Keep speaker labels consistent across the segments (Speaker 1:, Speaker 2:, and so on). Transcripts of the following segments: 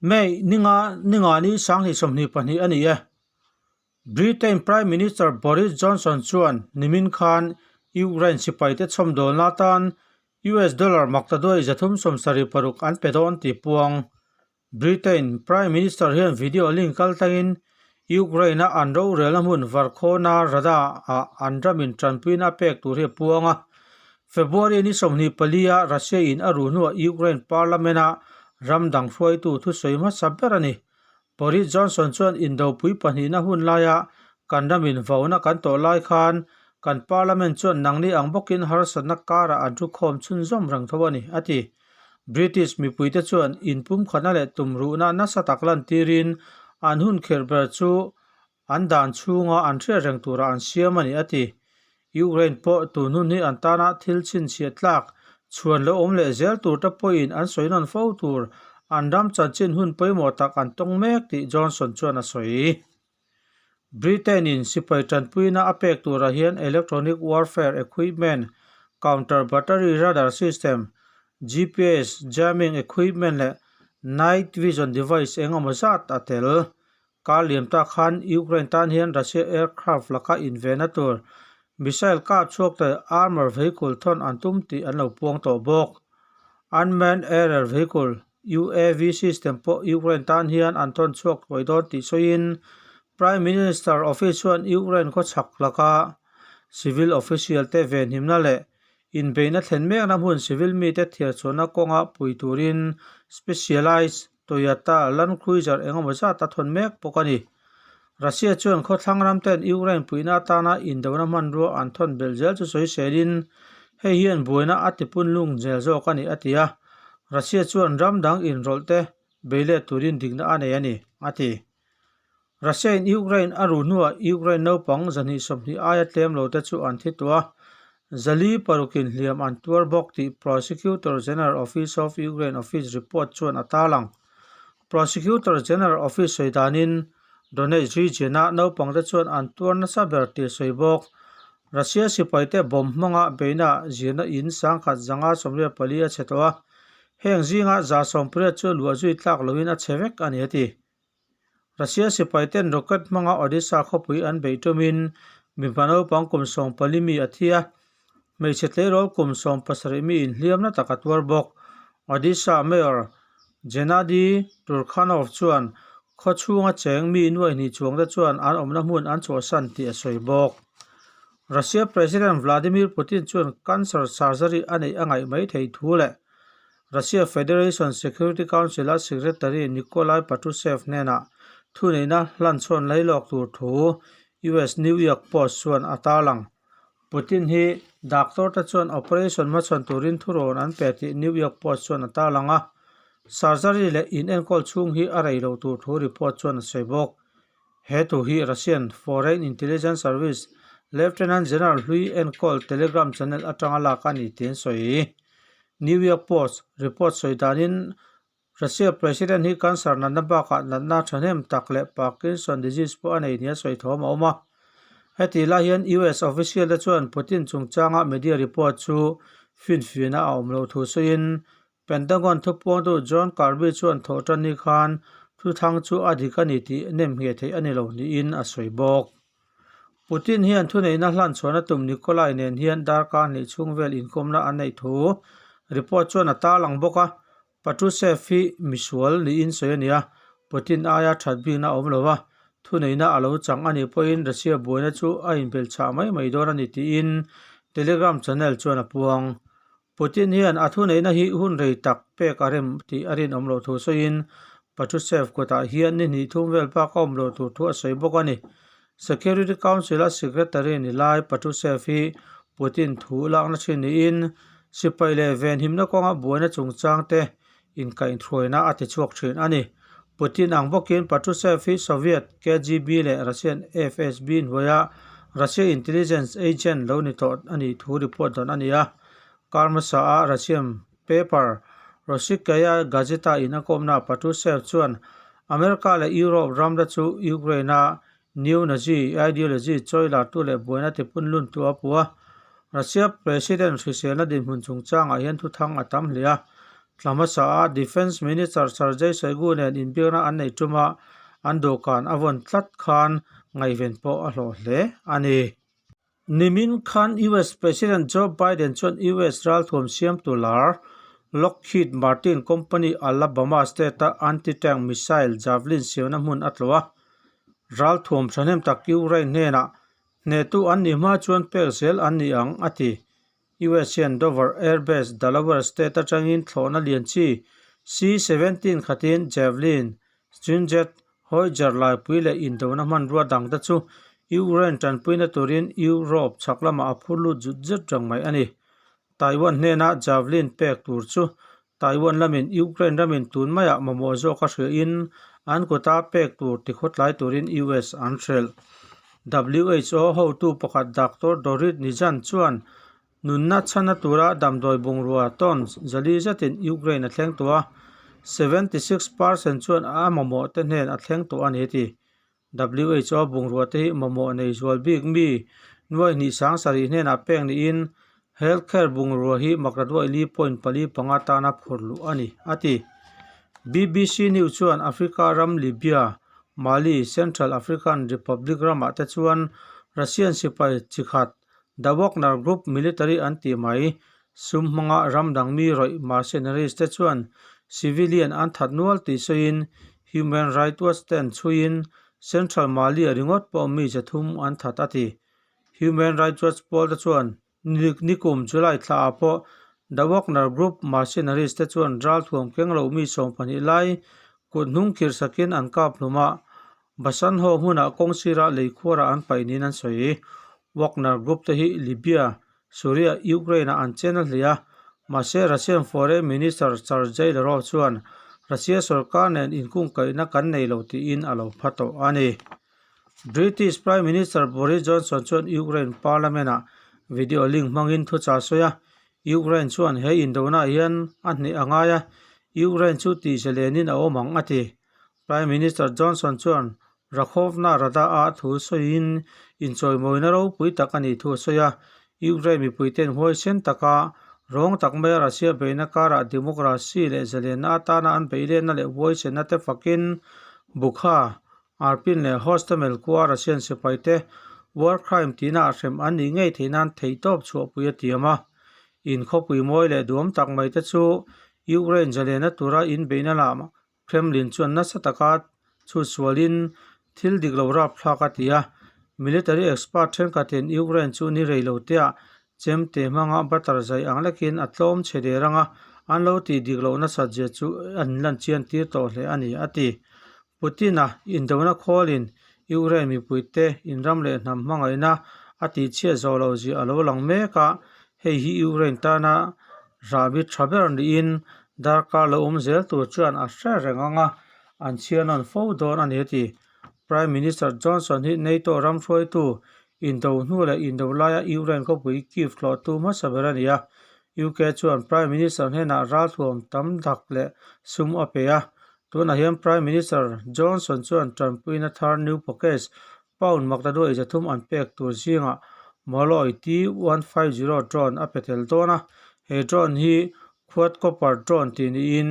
Speaker 1: May ninga ningani sanghnih 22 a ni e. Britain Prime Minister Boris Johnson chuan nimin khan Ukraine sipaite chhawmdawlna atan US dollar maktaduai 376 an pe dawn tih puang. Britain Prime Minister hian video link kal tlangin Ukraine-a an rorelna hmun Varkhona Rada-ah an ramin tanpuina a pek tur hi a puang a. February ni 24-a Russia-in a ruh hnuah Ukraine Parliament-a ram dang hruaitu thusawi hmasa ber a ni. Boris Johnson chuan indopui pahnihna hun laia kan ramin vauna kan tawh lai khan kan Parliament chuan nangni ang bawkin harsatna karah an thukhawm chhunzawm reng tho a ni, a ti. British mipuite chuan inpumkhatna leh tumruhna nasa tak lantirin an hun kherh ber chu an dan chhunga an hriat reng turah an siam a ni, a ti. Ukraine pawh tun hun hi an tana thil chhinchhiah tlak chhuan lo awm leh zel turte pawhin an sawi nawn fo tur an ram chanchin hun pawimawh tak an tawng mek tih Johnson chuan a sawi. Britain-in sipai tanpuina a pek turah hian electronic warfare equipment, counter battery radar system, GPS jamming equipment leh night vision device eng emaw zat a tel. Kar liam ta khan Ukraine tan hian Russia aircraft laka invenna tur missile kap chhuak te armour vehicle thawn an tum tih an lo puang tawh bawk. Unmanned aerial vehicle UAV system pawh Ukraine tan hian an thawn chhuak thuai dawn tih sawiin Prime Minister Office chuan Ukraine khawchhak laka civil official te venhimna leh inbeihna thlen mekna hmun civil mite thiar chhuahna kawnga pui turin specialised Toyota Land Cruiser engemaw zat a thawn mek bawk a ni. Russia chuan khawthlang ram ten Ukraine puihna atana indona hmanrua an thawn belh zel chu sawi selin hei hian buaina a tipun lung zel zawk a ni a ti a. Russia chuan ram dang inrawlh te bei let turin dikna a nei a ni, a ti. Russia in Ukraine a ruh hnuah Ukraine naupang 220 aia tlem lo te chu an thi tawh a, 406 in hliam an tuar bawk tih Prosecutor General Office of Ukraine Office report chuan a tarlang. Prosecutor General Office sawi danin Donetsk region-a naupangte chuan an tuar nasa ber tih a sawi bawk. Russia sipaite bomb hmanga beihna zirna in 1154 a chhe tawh a, heng zinga 180 chu luah zui tlak loin a chhe vek a ni a ti. Russia sipaiten rocket hmanga Odesa khawpui an beih tumin mipa naupang kum 14 mi a thi a, hmeichhe tleirawl kum 17 mi inhliamna tak a tuar bawk. Odesa Mayor Gennady Turkhanov chuan khaw chhunga cheng mi nuai hnih chuangte chuan an awmna hmun an chhuahsan tih a sawi bawk. Russia President Vladimir Putin chuan cancer surgery a neih a ngaih mai thei thu leh Russia Federation Security Council-a Secretary Nikolai Patrushev hnenah thuneihna hlanchhawn lailawk tur thu US New York Post chuan a tarlang. Putin hi doctor te chuan operation hmachhawn turin thurawn an pe tih New York Post chuan a tarlang a, surgery leh inenkawl chhung hi a rei lo tur thu report chuan a sawi bawk. He thu hi Russian Foreign Intelligence Service Lieutenant General hlui enkawl Telegram channel atanga lak a ni tih an sawi. New York Post report sawi danin Russia President hi cancer natna bakah natna thahnem tak leh Parkinson disease pawh a nei nia sawi thawm a awm a. Hetih lai hian US official te chuan Putin chungchanga media report chu finfiahna a awm loh thu sawiin Pentagon thupuangtu John Kirby chuan thawhtanni khan thuthang chu a dik a ni tih nem ngheh theih a ni lo niin a sawi bawk. Putin hian thuneihna hlanchhuahna tum Nikolai nen hian darkar hnih chhung vel inkawmna an neih thu report chuan a tarlang bawk a, Patrushev hi misual niin sawi a ni a, Putin aia that bikna a awm lo a, thuneihna a lo chang a nih pawhin Russia buaina chu a inbelchhah mai mai dawn a ni tiin Telegram channel chuan a puang. Putin hian a thuneihna hi hun rei tak pek a rem tih a rinawm loh thu sawiin Patrushev kutah hian ni hnih thum vel bak a awm loh tur thu a sawi bawk a ni. Security Council-a Secretary ni lai Patrushev hi Putin thu lakna thin niin sipai leh venhimna kawnga buaina chungchang te inkaihhruaina a ti chhuak thin a ni. Putin ang bawkin Patrushev hi Soviet KGB leh Russian FSB hnuaia Russia intelligence agent lo ni tawh a nih thu report dawn a ni a. Kar hmasa a Russian paper Rossiyskaya Gazeta in a kawmna Patrushev chuan America leh Europe ramte chu Ukraine-a neo-Nazi ideology chawi lartu leh buaina tipun luntu a pu a. Russia President hriselna dinhmun chungchangah hian thuthang a tam hle a. Thla hmasa a Defence Minister Sergei Shoigu nen inbiakna an nei tum a, an dawhkan a vawn tlat khan ngaihven pawh a hlawh hle a ni. Nimin khan US President Joe Biden chuan US ralthuam siamtu lar Lockheed Martin company Alabama state-a anti-tank missile Javelin siamna hmun a tlawh a. Ralthuam thahnem tak Ukraine hnenah hnehtu an nih hma chuan pek zel an ni ang, a ti. US hian Dover Air Base, Delaware state atangin thlawhna lian chi C-17 khatin Javelin, Strinjet, Hawihjar laipui leh indona hmanrua dangte chu Ukraine tanpuina turin Europe chhak lamah a phur lut zut zut reng mai a ni. Taiwan hnena Javelin pek tur chu Taiwan lamin Ukraine ramin tun maiah mamawh zawk a hriain an kuta pek tur tikhawtlai turin US an hrelh. WHO hotu pakhat Doctor Dorit Nizan chuan Nunna chhana tura damdawi bungrua tawn zali zetin Ukraine a thleng tawh a, 76 percent chuan a mamawh te hnen a thleng tawh a ni a ti. WHO bungrua te hi mamawh nei zual bik mi nuai hnih sang sarih hnenah pek niin healthcare bungrua hi makra duai li point pali panga tana phur luh a ni a ti. BBC News chuan Africa ram Libya, Mali, Central African Republic ramah te chuan Russian sipai chi khat The Wagner Group military an tih mai. Sum hmanga ram dang mi rawih mercenaries te chuan civilian an that nual tih sawiin Human Rights Watch ten chhuiin Central Mali a ringawt pawh mi che thum an that a ti. Human Rights Watch pawl te chuan nikum July thla ah pawh The Wagner Group mercenaries te chuan ralthuam keng lo mi 12 lai kut hnung khirh sakin an kap hlum a, Basanho hmunah kawng sirah lei khuarah an paih niin an sawi. Wagner Group te hi Libya, Syria, Ukraine-ah an chen a hlei a, mahse Russian Foreign Minister Sergei Lavrov chuan Russia sorkar nen inkungkaihna kan nei lo tiin a lo pha tawh a ni. British Prime Minister Boris Johnson chuan Ukraine Parliament-ah video link hmangin thuchah a sawi a, Ukraine chuan he indonah hian a hneh a ngai a, Ukraine chu tihzalenin a awm ang a ti. Prime Minister Johnson chuan Rakhovna Rada-a thu sawiin inchawimawina ropui tak a nih thu a sawi a, Ukraine mipuite'n huaisen taka rawng tak maia Russia beihna karah democracy leh zalenna atana an beihlenna leh huaisenna te fakin Bukha, Arpin leh Hostomel khua Russian sipaite war crime tihna ah hrem an nih ngei theih nan theihtawp chhuahpui a tiam a. In khawpui mawi leh duam tak mai te chu Ukraine zalenna tura inbeihna lamah Kremlin chuan nasa taka chhutsualin thil dik lo rapthlak a ti a, military expert thenkhatin Ukraine chu ni rei lo teah chemte hmanga butter zai ang lekin a tlawm chhe der anga an lo tih dik loh nasat zia chu an lan chian tir tawh hle a ni, a ti. Putin-a indona khawlin Ukraine mipuite inram leh hnam hmangaihna a tihchhiat zawh loh zia a lo lang mek a, hei hi Ukraine tana Rahbi tha ber niin darkar lo awm zel tur chuan a hre reng ang a, an chhiar nawn fo dawn a ni a ti. Prime Minister Johnson hi NATO ram hruaitu indo hnu leh indo laia Ukraine khawpui Kyiv tlawhtu hmasa ber a ni a. UK chuan Prime Minister hnenah ralthuam tam dak leh sum a pe a. Tunah hian Prime Minister Johnson chuan tanpuina thar new package Pound maktaduai 300 an pek tur zingah Malloy T150 drone a pe tel dawn a, he drone hi quadcopter drone tih niin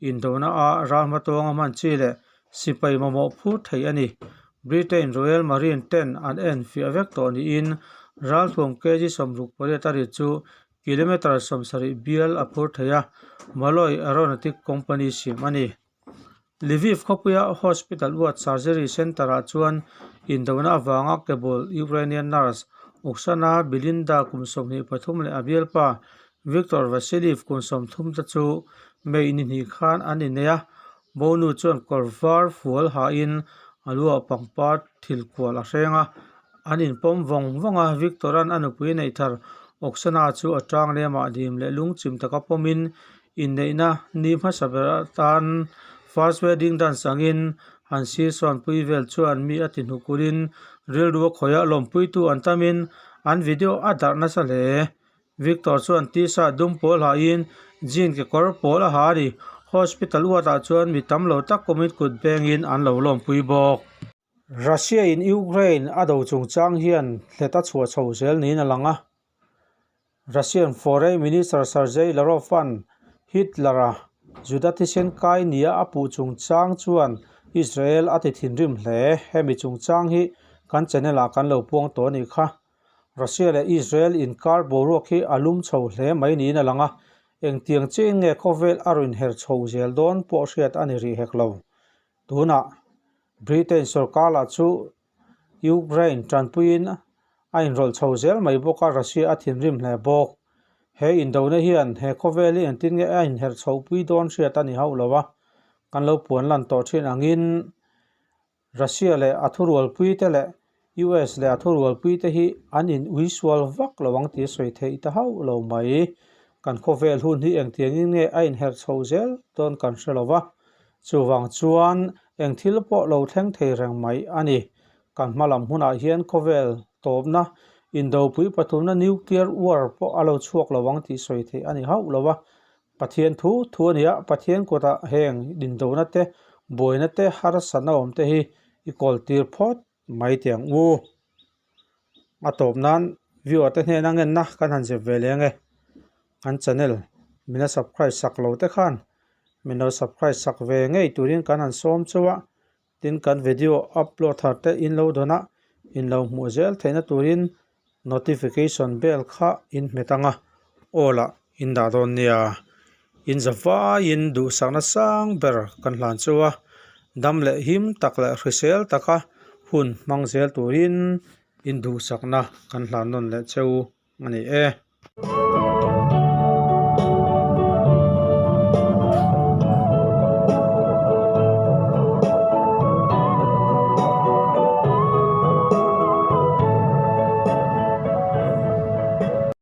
Speaker 1: indona a ral hmatawnga hman chi leh sipai mamawh phur thei a ni. Britain Royal Marine ten an en fiah vek tawh niin ralthuam kg 68 a rit chu kilometre 70 bial a phur thei a, Malloy Aeronautic Company siam a ni. Lviv khawpuia hospital ward surgery centre-ah chuan indona avanga kebul Ukrainian nurse Oksana Bilinda kum 23 leh a bialpa Viktor Vasiliev kum 30 te chu May ni hnih khan an innei a, Bonu chuan kawr var fual hain a lu ah pangpar thil kual a hreng a, an inpawm vawng vawng a, Viktor-a'n a nupui neih thar Oksana chu a tang lemah dim leh lungchim taka pawmin Inneihna ni hmasa ber atan first wedding dance angin han sir sawnpui vel chuan mi a ti hnukulhin rilru a khawih a, lawmpuitu an tamin an video a darh nasa hle. Victor chuan t-shirt dum pawl hahin jean kekawr pawl a ha a ni. Hospital uatah chuan mi tam lo tak awmin kut bengin an lo lawmpui bawk. Russia in Ukraine a do chungchang hian hlet a chhuah chho zel niin a lang a. Russian Foreign Minister Sergei Lavrov-a'n Hitler-a. Juda thisen kai nia a puh chungchang chuan Israel a ti thinrim hle. Hemi chungchang hi kan channel ah kan lo puang tawh a nih kha. Russia leh Israel inkar boruak hi a lum chho hle mai niin a lang a, engtiang chiah in nge khawvel a rawn her chho zel dawn pawh hriat a ni rih hek lo. Tunah Britain sorkar lah chu Ukraine tanpuiin a inrawlh chho zel mai bawk a, Russia a thinrim hle bawk. He indona hian he khawvel hi engtin nge a inherh chhohpui dawn hriat a ni hauh lo a, kan lo puan lan tawh thin angin Russia leh a thurualpui te leh US leh a thurualpui te hi an in ui sual vak lo ang tih a sawi theih ta hauh lo mai. Kan khawvel hun hi engtiangin nge a inherh chho zel dawn kan hre lo va, chuvang chuan eng thil pawh lo thleng thei reng mai a ni. Kan hma lam hunah hian khawvel tawpna, indopui pathumna nuclear war pawh a lo chhuak lo ang tih sawi theih a ni hauh lo va, Pathian thu thu a ni a, Pathian kutah heng indona te, buaina te, harsatna awm te hi i kawl tir phawt mai teh ang u. A tawp nan viewer te hnena ngenna kan han zep ve leng e. Kan channel min la subscribe sak lo te khan min lo subscribe sak ve ngei turin kan han sawm chauh a, tin kan video upload thar te in lo dawn a, in lo hmuh zel theihna turin notification bell kha in hmet ang a, aw lah in dah dawn nia. In za vaiin duhsakna sang ber kan hlan chauh a, dam leh him tak leh hrisel taka hun hmang zel turin in duhsakna kan hlan nawn leh cheu a ni e.